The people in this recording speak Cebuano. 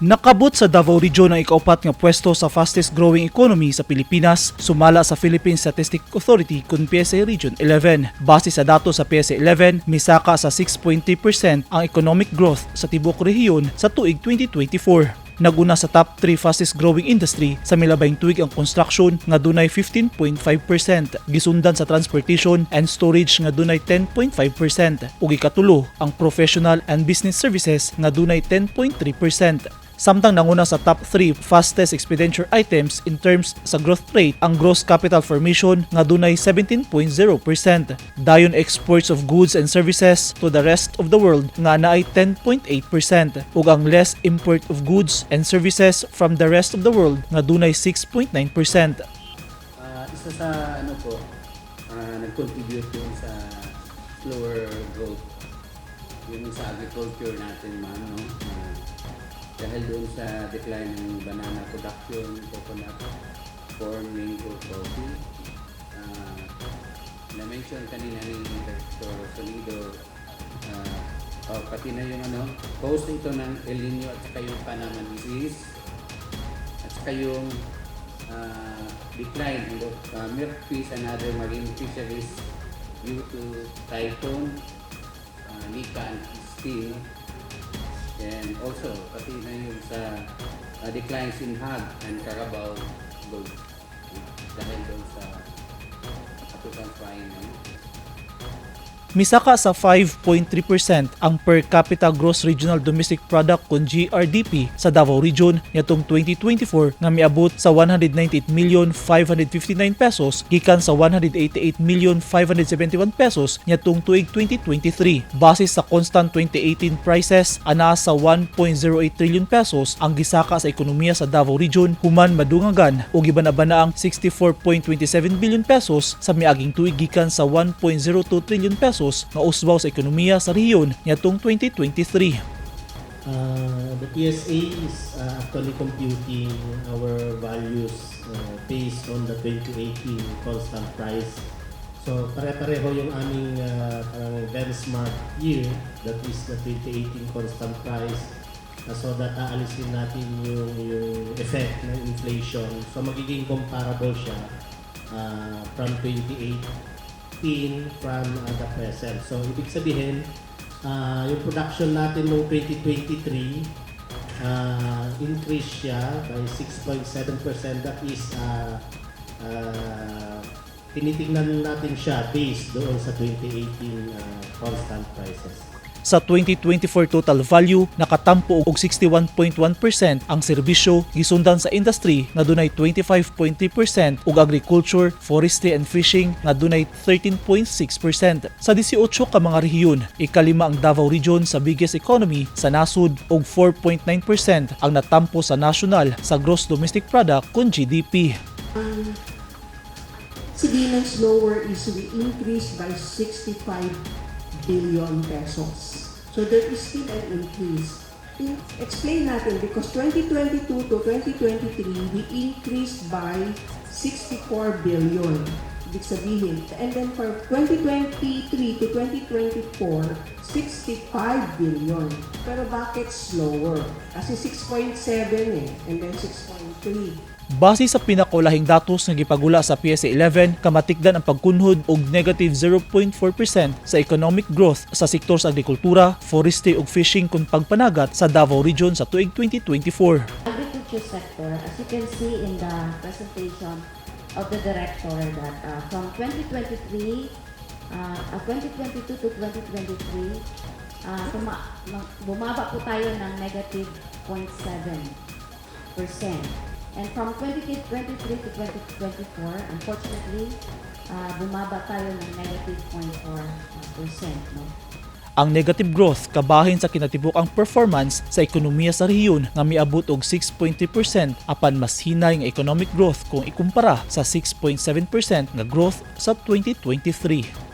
Nakabot sa Davao Region ang ikaupat nga pwesto sa fastest growing economy sa Pilipinas, sumala sa Philippine Statistic Authority kun PSA Region 11. Base sa datos sa PSA 11, misaka sa 6.3% ang economic growth sa tibuok rehiyon sa tuig 2024. Naguna sa top 3 fastest growing industry sa milabayng tuig ang construction nga dunay 15.5%, gisundan sa transportation and storage nga dunay 10.5%, ug ikatulo ang professional and business services nga dunay 10.3%. Samtang nanguna sa top 3 fastest expenditure items in terms sa growth rate ang gross capital formation nga dunay 17.0%. Dayon exports of goods and services to the rest of the world nga naay 10.8% ug ang less import of goods and services from the rest of the world nga dunay 6.9%. Isa sa ano po, nag-contribute yun sa slower growth. Yun yung sa agriculture natin, ma'am, no? Dahil doon sa decline ng banana production, coconut, corn, mango, coffee. Na-mention kanina ni Dr. Solido, oh, pati na yung ano, cause ito ng El Nino at saka yung Panama disease at saka yung decline in both milkfish and other marine fisheries due to typhoon, Nika and Kristine. And also, pati na yung sa declines in hog and carabao growth dahil doon sa African swine. Ano? Misaka sa 5.3% ang per capita gross regional domestic product kon GRDP sa Davao Region niadtong 2024 nga miabot sa 198,559 pesos gikan sa 188,571 pesos niadtong tuig 2023. Base sa constant 2018 prices, anaa sa 1.08 trillion pesos ang gisaka sa ekonomiya sa Davao Region human madungagan og gibana-bana ang 64.27 billion pesos sa miaging tuig gikan sa 1.02 trillion pesos nga usbaw sa ekonomiya sa rehiyon niadtong 2023. The PSA is actually computing our values based on the 2018 constant price. So pare-pareho yung aming parang benchmark year, that is the 2018 constant price. So that aalisin natin yung effect ng inflation. So magiging comparable siya from 2018 from the present. So ibig sabihin, yung production natin noong 2023, increase siya by 6.7%. That is, tinitingnan natin siya based doon sa 2018 constant prices. Sa 2024 total value, nakatampo og 61.1% ang serbisyo, gisundan sa industry nga dunay 25.3% ug agriculture, forestry and fishing nga dunay 13.6%. Sa 18 ka mga rehiyon, ikalima ang Davao Region sa biggest economy sa nasod og 4.9% ang natampo sa national sa gross domestic product kun GDP. Sabihin ng slower is we increased by 65 billion pesos. So there is still an increase. Explain natin because 2022 to 2023, we increased by 64 billion. Ibig sabihin, and then for 2023 to 2024, 65 billion. Pero bakit slower? Kasi 6.7 eh, and then 6.3. Base sa pinakulahing datos nga gipagula sa PSA 11, kamatikdan ang pagkunhod og negative 0.4% sa economic growth sa sektor sa agrikultura, forestry ug fishing kun pagpanagat sa Davao Region sa tuig 2024. Agriculture sector, as you can see in the presentation of the director, that from 2023, 2022 to 2023, bumaba po tayo ng negative 0.7%. And from 2023 to 2024, unfortunately, bumaba tayo ng negative 0.4%. No? Ang negative growth kabahin sa kinatibuk-ang performance sa ekonomiya sa rehiyon nga miabot og 6.3% apan mas hinay nga economic growth kung ikumpara sa 6.7% nga growth sa 2023.